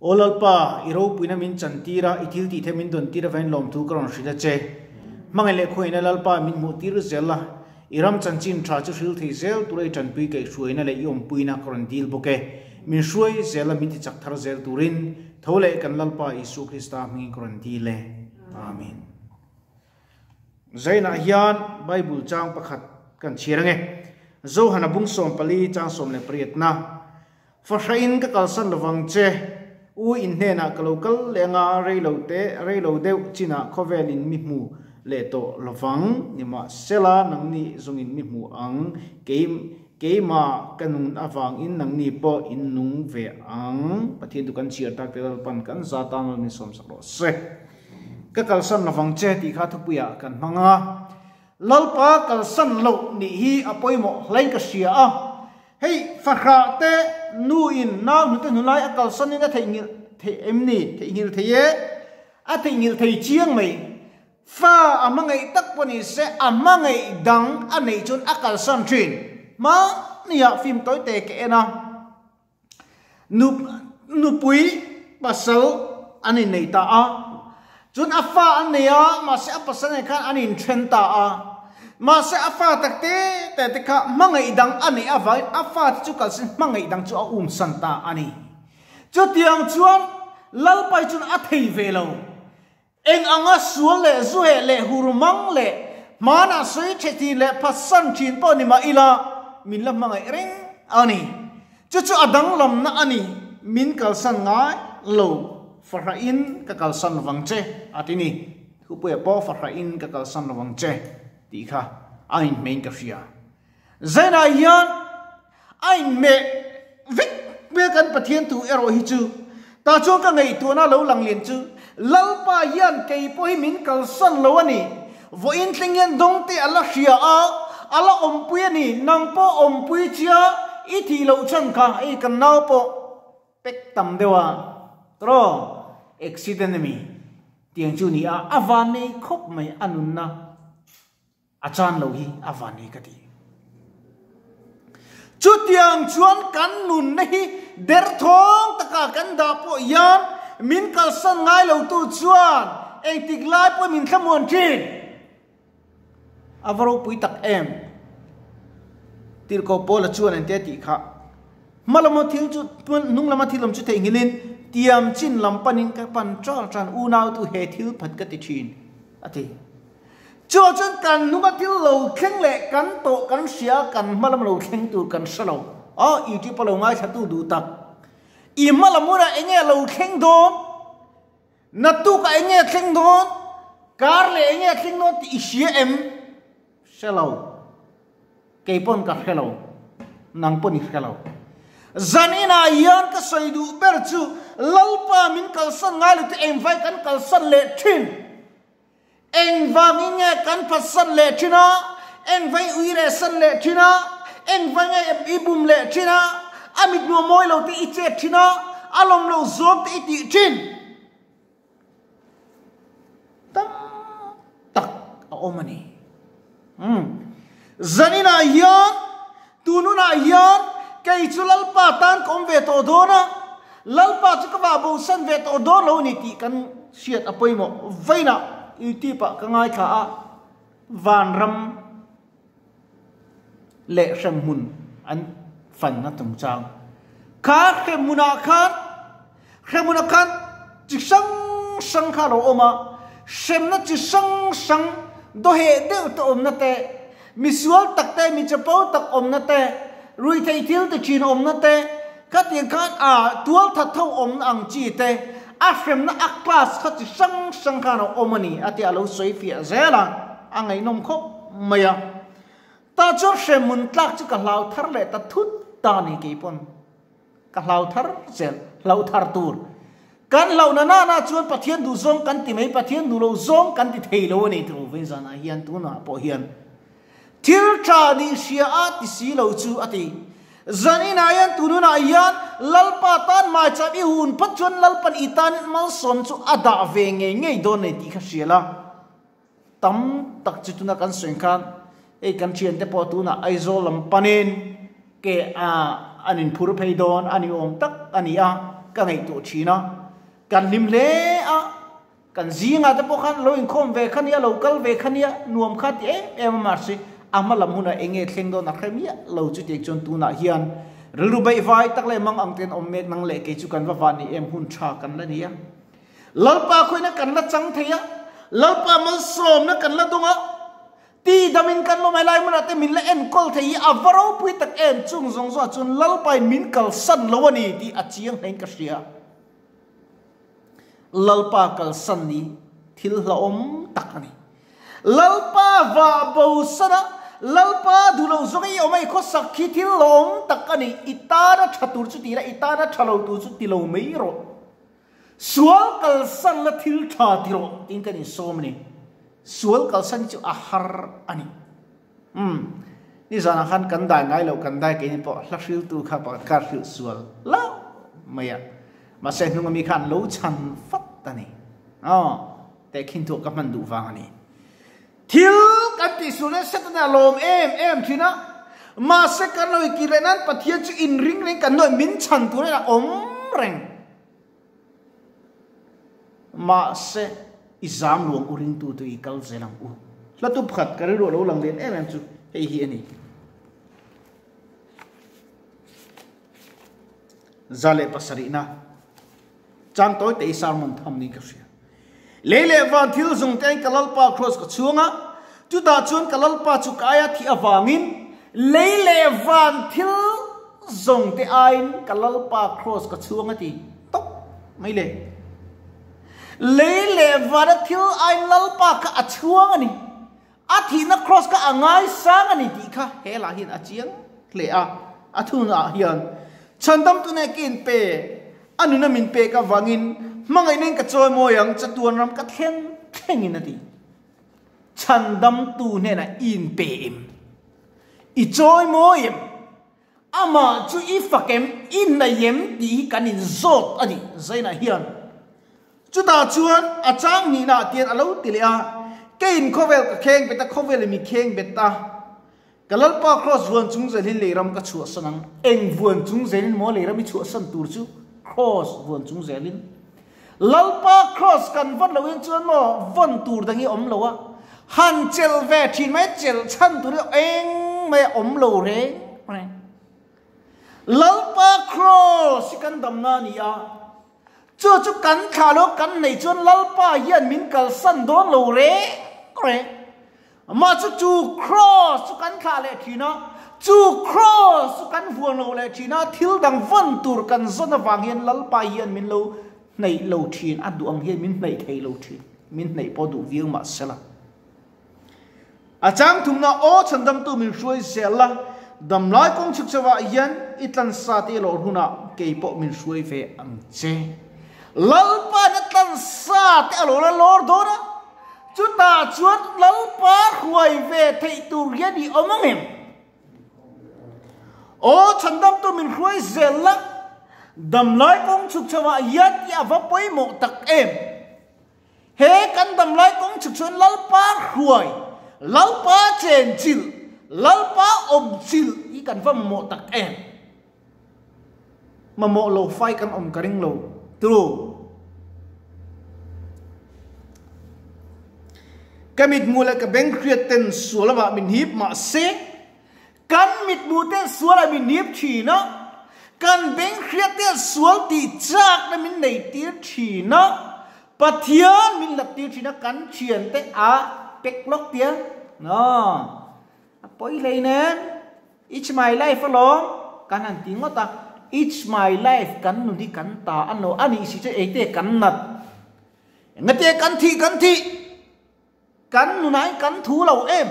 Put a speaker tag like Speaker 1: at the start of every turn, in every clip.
Speaker 1: Aw Lalpa, i ropuina min chantir a, i thiltih the min dawntir avangin lawmthu ka rawn hrilh a che. Hmangaih leh khuaina Lalpa min hmuhtir zel a, i ram chanchin tha chu hril thei zel tura i tanpui kaihhruaina leh i awmpuina ka rawn dil bawk e. Min hruai zel a, min tichak thar zel turin tho leh kan Lalpa Isua Krista hmingin ka rawn dil e. Amen. Zainah hian Bible chang pakhat kan chhiar ange. Johana bung 14 chang 18 na. Fahrain ka kalsan lovang che, u in hnenah ka lo kal leh anga reilo te, reilo deuh chinah khawvel in mi hmu leh tawh lovang, nimahsela nangni zawngin mi hmu ang, kei keimah ka nun avangin nangni pawh in nung ve ang. Pathian chu kan chhiar tak te Lalpan kan za tan lo min sawmsak rawh se. Ka kalsan lovang che tih kha thupuiah kan hmang a. Lalpa kalsan loh nih hi a pawimawh hlain ka hria a. Hei fahrah te nu in nau hnute hnulai a kalsan in a theihnghilh theih em ni? Theihnghilh thei e. A theihnghilh thei chiang mai. Fa a hmangaih tak pawh ni se a hmangaih dang a neih chuan a kalsan thin. Hmaniah film tawi te ka en a. Nu nupui pasal an innei ta a, chuan a fa an nei a, mahse a pasal nen khan an inthen ta a, mahse a fa tak te te te kha hmangaih dang a neih avangin a fa te chu kalsan hmangaih dang chu a umsan ta a ni. Chutiang chuan Lalpai chuan a thei ve lo. Eng anga sual leh zuheh leh hurmang leh hmanah sawi tha thin leh phatsan thin pawh ni mah ila, min la hmangaih reng a ni. Chu chu a danglamna a ni, min kalsan ngai lo, fahrahin ka kalsan lovang che, a ti ni. Thupuia pawh fahrahin ka kalsan lovang che tih kha a inhmeiin ka hria. Zainah hian a inhmeh vek hmel kan Pathian thu erawh hi chu tah chuan ka ngaihtuahna lo lang lian chu Lalpa hian kei pawh hi min kalsan lo a ni. Vawiin thleng hian dawngte a la hria a, a la awmpui a ni. Nang pawh awmpui chia i thih loh chhan kha hei kan nau pawh pek tam deuh a tawraw accident a mi tiang chu ni a, a van nei khawp mai a nunna. A chan lo hi a van hi ka ti. Chutiang chuan kan nunna hi derthawng taka kan dah pawh hian min kalsan ngai lo tu chuan engtik lai pawh min thlamuan thin. A va ropui tak em? Tirhkoh Paula chuan engtia tih kha hma lama thil chu hnung lama thil awm chu theihnghilhin tiam chin lam panin ka pan ṭan ṭan unautu he thil phat ka ti ṭhin a ti. Chuah chuan kan hnunga thil lo thleng leh kan tawh kan hria kan hma lam lo thleng tur kan hre lo. Aw YouTube a lo ngaithla tu duh tak. I hma lam hunah eng nge lo thleng dawn? Naktukah eng nge thleng dawn? Kar leh eng nge thleng dawn tih i hria em? Hre lo. Kei pawn ka hre lo. Nang pawn i hre lo. Zan inah hian ka sawi duh ber chu Lalpa min kalsan ngai lo te engvai kan kalsan leh thin. Engvangin nge kan phatsan leh thin a? Engvai ui leh san leh thin a? Engvai nge i bum leh thin a? A mithmuh a mawi lo te i chet thin a? A lawm lo zawng te i tih thin? Tam tak a awm a ni. Umm. Zaninah hian, tun hunah hian kei chu Lalpa tan ka awm ve tawh dawn a, Lalpa chu ka vah bosan ve tawh dawn lo ni tih kan hriat a pawimawh. Vawiinah YouTube ah ka ngaithla a, vanram leh hremhmun an fanna chungchang. Kha hremhmunah khan, hremhmunah khan chi hrang hrang kha a lo awm a, hremna chi hrang hrang dawheh deuh te awmna te, misual tak te, mi chapo tak awmna te, ruihtheih thil ti thin awmna te, khatiang khan ah tual that tho awmna ang chi te, a hremna a class kha chi hrang hrang khan a awm a ni a tih a lo sawi fiah zel a, a ngaihnawm khawp mai a. Tah chuan hremhmun tlak chu ka hlau thar leh ta thut ta a ni keipawn. Ka hlau thar zel, hlau thar tur. Kan hlauhna nana chuan Pathian duh zawng kan ti mai, Pathian duh lo zawng kan ti thei lo a ni tih Reuven zanah hian tunah pawh hian thil tha nih hria a ti si lo chu a ti. Zaninah hian tununah hian Lalpa tan hmaicham i hun phawt chuan Lalpan i tan malsawm chu a dah ve ngei ngei dawn a ni tih kha hria la. Tam tak chu tuna kan sawi khan hei kan thiante pawh tunah Aizawl lam panin ke a an inphur phei dawn a ni awm tak a ni a. ka ngaihtuah thin a, kan hlim hle a, kan zingah te pawh khan lo inkhawm ve kha nia, lo kal ve kha nia, nuam kha ti em em a mahse a hma lam hunah eng nge thleng dawn a hre miah lo chutiang chuan tunah hian rilru baihvai tak leh mang ang ten awm mek nang leh kei chu kan va van ni em hun tha kan la ni a. Lalpa khawihna kan la chang thei a, Lalpa malsawmna kan la dawng a, ti damin kan lawm helai hmunah te min la enkawl thei hi a va ropui tak em, chung zawng zawngah chuan Lalpain min kalsan lo a ni tih a chiang hlein ka hria. Lalpa kalsan ni thil hlauhawm tak a ni. Lalpa vah bo san a, Lalpa duh loh zawng i awm a, i khawsak khi thil hlauhawm tak a ni, i tana tha tur chu ti la, i tana tha lo tur chu ti lo mai rawh. Sual kalsan la thil tha ti rawh tiin kan insawm a ni. Sual kalsan hi chu a har a ni. Umm, nizanah khan kan dai ngai loh kan dai keini pawh hla hriltu kha pakhat kha hrilh sual hlauh mai a. Mahse hnunga mi khan lo chhan vat a ni. Aw, tehkhin thuah ka hman duh vang a ni. Thil kan tihsual hian Setana a lawm em em thin a, mahse kan lo ikir leh nan Pathian chu inring reng kan nuai min chhan tur hian a awm reng. Mahse i zam luang u ringtu tu i kal zel ang u. Hlatu pakhat ka rilru a lo lang lian em em chu hei hi a ni. 107na. Chang tawi te i sermon tham niin ka hria. Lei leh van thil zung te ka Lalpa cross ka chhuang a, chutah chuan ka Lalpa chu ka aia thih avangin lei leh van thil zawng te aiin ka Lalpa cross ka chhuang a ti tawp mai le. Lei leh vana thil aiin Lalpa kha a chhuang a ni. A thihna cross kha a ngaisang a ni tih kha he lah hian a chiang hle a, a thunah hian chhandam tuna ka inpe, a nuna min pek avangin hmangaihna in ka chawi mawi ang, chatuan ram ka thleng thlengin a ti. Chhandam tu hnenah i inpe em? I chawi mawi em? Amah chu i fak em, i nei em tih hi kan inzawt a ni Zainah hian. Chutah chuan a chang hnihnaah tian a lo ti leh a, Keiin khawvel ka kheng bet a, khawvelin mi kheng bet a, ka Lalpa Kraws vuan chung zelin leiram ka chhuahsan ang. Eng vuan chung zelin maw leiram i chhuahsan tur chu? Kraws vuan chung zelin. Lalpa Kraws kan vawn lohin chuan maw vawn tur dang hi awm lo a, han chelh ve thin mai, chelh chhan tur hi eng mai a awm lo reng reng. Lalpa Kraws hi kan damna a ni a, chu chu kan thlah lo kan nei chuan Lalpa hian min kalsan dawn lo reng reng. Mah chu chu Kraws chu kan thlah leh thin a, chu Kraws chu kan vuan lo leh thin a, thil dang vawn tur kan zawn avang hian Lalpa hian min lo hnaih lo thin, a duh ang hian min hnaih thei lo thin, min hnaih pawh duh viau mah sela. A chang thumna aw chhandamtu min hruai zel la, damlai kawng chhuk chauhah hian i tlansa te lawr hunah kei pawh min hruai ve ang che. Lalpa na tlansa te a lo la lawr dawn a. Chutah chuan Lalpa hruai ve theih tur hian i awm ang em? Aw, chhandamtu min hruai zel la, damlai kawng chhuk chho ah hian i a va pawimawh tak em? He kan damlai kawng chhuk chuan Lalpa hruai, Lalpa chenchilh, Lalpa awmchilh hi kan va mamawh tak em? Mamawh lo fai kan awm ka ring lo. True. Ka mithmuh leh ka beng hriat ten sual lamah min hip mah se, kan mithmuh ten sualah min hip thin a, kan beng hriat ten sual tih chakna min nei tir thin a, Pathian min hlat tir thin a, kan thiante a pek lawk tia. No. A pawi hlei nen, It's my life alawm kan han ti ngawt a, It's my life kan nun hi kan ta a no a nih si chu eite kan nat. Engate kan thih kan thih? Kan nunah hian kan thu lo em?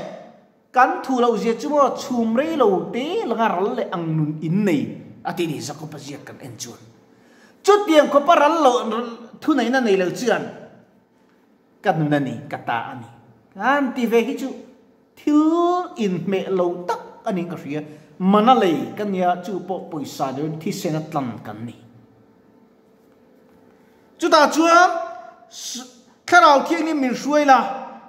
Speaker 1: Kan thu loh zia chu maw chhum rei lo te langa ral leh ang nun in nei a ti ni Jakob-a ziak kan en chuan. Chutiang khawpa ral loh thuneihna nei lo chuan ka nun a ni, ka ta a ni. Kan ti ve hi chu thil inhmeh lo tak a niin ka hria. Mana lei ka nia chu pawh pawisa deuhin thisen a tlan kan ni. Chutah chuan Thlarau Thianghlim min hruai la,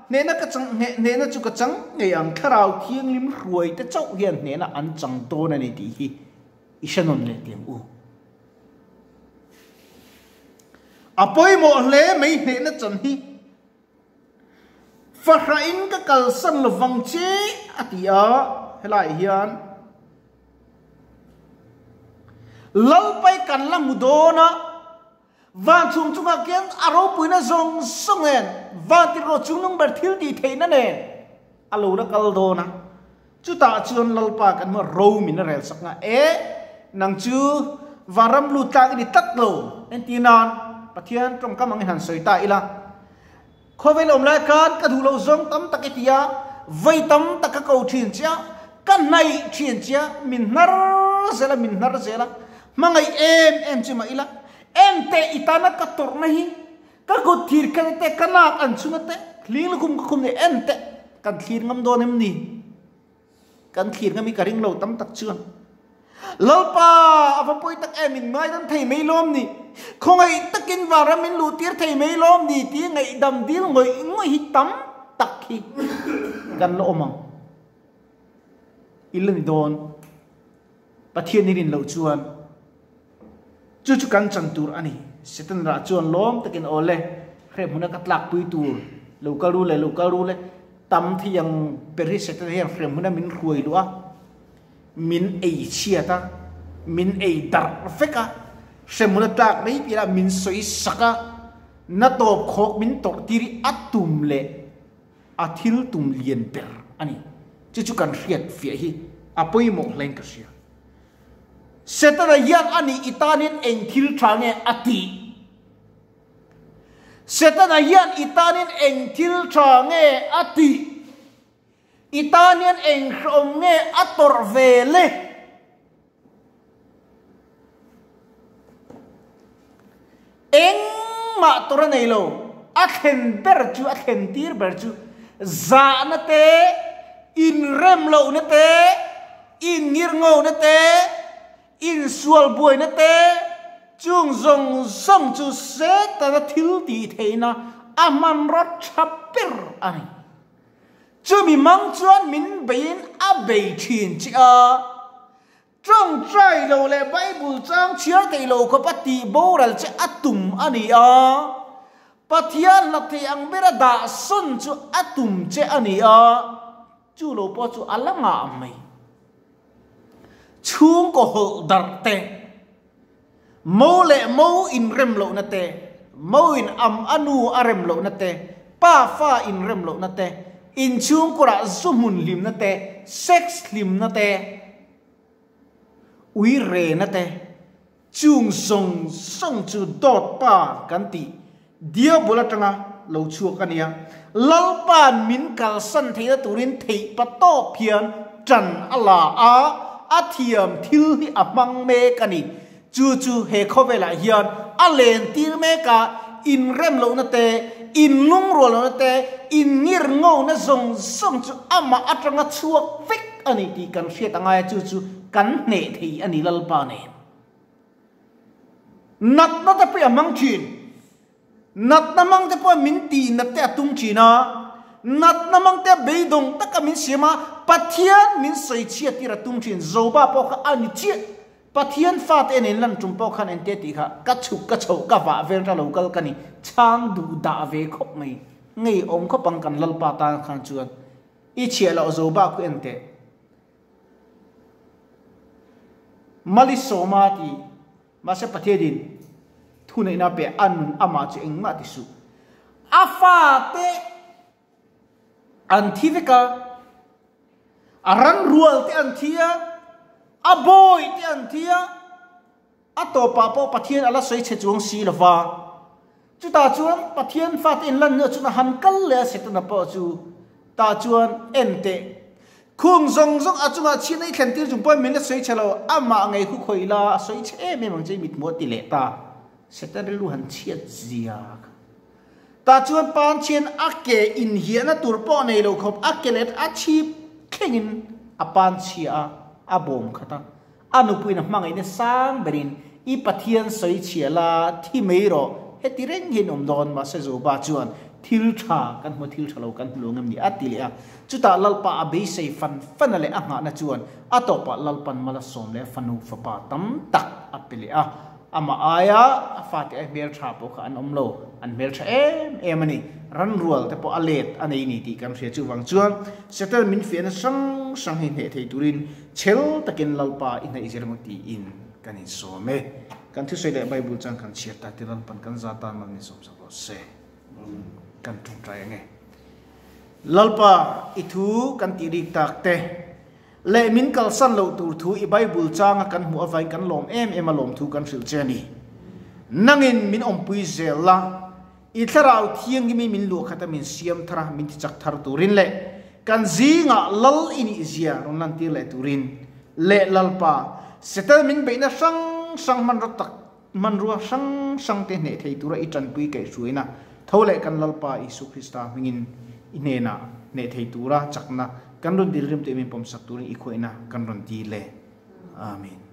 Speaker 1: hnehna ka chang, hnehna chu ka chang ngei ang, Thlarau Thianghlim hruai te chauh hian hnehna an chang dawn a ni tih hi i hre nawn leh tih ang u. A pawimawh hle mai hnehna chan hi. Fahrahin ka kalsan lovang che a ti a, helaiah hian Lalpai kan la hmu dawn a, van chung chungah khian a ropuina zawng zawng nen, van tirhkoh chungnung ber thil tih theihna nen a lo la kal dawn a. Chutah chuan Lalpa kan hmu a, ro min a rel sak nga, E, nang chu vanram lut tlak i ni tlat lo, entir nan Pathian tawngkam angin han sawi ta ila. Khawvel awm lai khan ka duh loh zawng tam tak i ti a, vawi tam tak ka ko thin che a, ka hnaih thin che a, min hnar zel a, min hnar zel a, hmangaih em em che mah ila, enteh i tana ka tawrhna hi, ka kut thir khat te, ka nak an chhunga te, hling lukhum ka khum nei enteh kan thlir ngam dawn em ni? Kan thlir ngam hi ka ring lo tam tak chuan. Lalpa, a va pawi tak em, in ngaidam thei mai lawm ni? Khawngaih takin vanram in luh tir thei mai lawm ni? Tih ngaihdam dil ngawih ngawih hi tam tak hi kan la awm ang. I la ni dawn. Pathian i rin loh chuan chu chu kan chan tur a ni. Satan rah chuan lawm takin aw le, hreh hmuna ka tlakpui tur, lo kal ru le, lo kal ru le, tam thei ang ber hi Satan hian hreh hmuna min hruai luh a, min ei chhiat a, min ei darh vek a, hreh hmuna tlak mai piah min sawi sak a, na tawp khawk min tawrh tir hi a tum leh a thil tum lian ber a ni. Chu chu kan hriat fiah hi a pawimawh hlein ka hria. Setana hian a nih i tanin eng thil tha nge a tih? Setana hian i tanin eng thil tha nge a tih? I tan hian eng hrehawm nge a tawrh ve le? Engmah tawrh a nei lo. A thlen ber chu, a thlen tir ber chu zahna te, inrem lohna te, inngirngona te, insual buaina te, chung zawng zawng chu Setana thil tih theihna a hmanraw tha ber a ni. Chumi mang chuan min beiin a bei thin che a, tawngtai lo leh Bible chang chhiar theih lo khawp a tih boral che a tum a ni a, Pathian hlat thei ang bera dah sawn chu a tum che a ni a, chu lo pawh chu a la ngah mai. Chhungkaw hawlh darh te, mo leh mo inrem lohna te, mo in am a nu a rem lohna te, pa fa inrem lohna te, inchhungkurah zu hmun hlimna te, sex hlimna te, ui rena te, chung zawng zawng chu dawt pa kan tih Diabol atanga lo chhuak a nia. Lalpa'n min kalsan theihna turin theih pa tawp hian ṭan a la a, a thiam thil hi a hmang mek a ni. Chu chu he khawvelah hian a len tir mek a, inrem lohna te, inlungrual lohna te, inngir ngona zawng zawng chu amah atanga chhuak vek a ni tih kan hriat a ngai a, chu chu kan hneh thei a ni Lalpa nen. Natna te pawh i a hmang thin. Natna hmang te pawh min tih nat te a tum thin a. Natna hmang te a beidawng taka min siam a, Pathian min sawi chhiat tir a tum thin. Zoba pawh kha a ni chiah. Pathian fate en in lan tum pawh khan ente tih kha ka chhuk ka chhoh ka vah vel ta lo kal ka ni. Chhang duh dah ve khawp mai. Ngeiawm khawp ang kan Lalpa tan khan chuan i chhiah loh Zoba khu en teh. Malisawma ti mahse Pathianin thuneihna pe a nun amah chu engmah ti suh. A fate an thi vek a, a ranrual te an thi a, a bawi te an thi a, a tawpah pawh Pathian a la sawi chhe chuang si lo va. Chutah chuan Pathian fate inlan hnuah chuan a han kal leh a, Setana pawh chu tah chuan en teh. Khung zawng zawng a chungah chhiatna i thlen tir chung pawhin min la sawi chhe lo, amah ngei khu khawih la, a sawi chhe em em ang che i mithmuh a ti leh ta. Setana rilru han chhiat zia kha. Tah chuan Panchhian a ke inhiahna tur pawh nei lo khawp a ke let a chhip thlengin a panchhia a, a bawm khat a. A nupuiin a hmangaihna sang berin, I Pathian sawi chhia la, thi mai rawh, heti reng hian awm dawn, mahse Joba chuan, Thil tha kan hmu, thil tha lo kan hmu lo ngem ni? a ti leh a. Chutah Lalpa a beisei fan fan a leh a nghahna chuan a tawpah Lalpan mala sawm leh fanu fapa tam tak a pe leh a. Amah aia a fate ai hmeltha pawh kha an awm lo, an hmeltha em em a ni. Ran rual te pawh a let a nei ni tih kan hria. Chuvang chuan Satan min fiahna hrang hrang hi hneh thei turin chhel takin Lalpa i hnaih zel emaw tiin kan insawm e. Kan thusawi leh Bible chuan kan chhiar ta ti Lalpan kan za tan mal min sawmsak rawh se. Kan tawngtai ang e. Lalpa i thu kan tih rik tak te. Leh min kalsan loh tur thu i Bible changa kan hmuh avain kan lawm em em a lawm thu kan hrilh che a ni. Nangin min awmpui zel la, i thlarau thianghlim i min luahkhat a min siam thar a min tichak thar turin leh kan zingah Lal i nih zia rawn lantir leh turin leh Lalpa Satan min beihna hrang hrang hmanraw tak hmanrua hrang hrang te hneh thei tura i tanpui kaihhruaina tho leh kan Lalpa Isu Krista hmingin i hnenah hneh thei tura chakna kan rawn dilrim tih min pawmsak turin i khuaihna kan rawn dil e. Amen.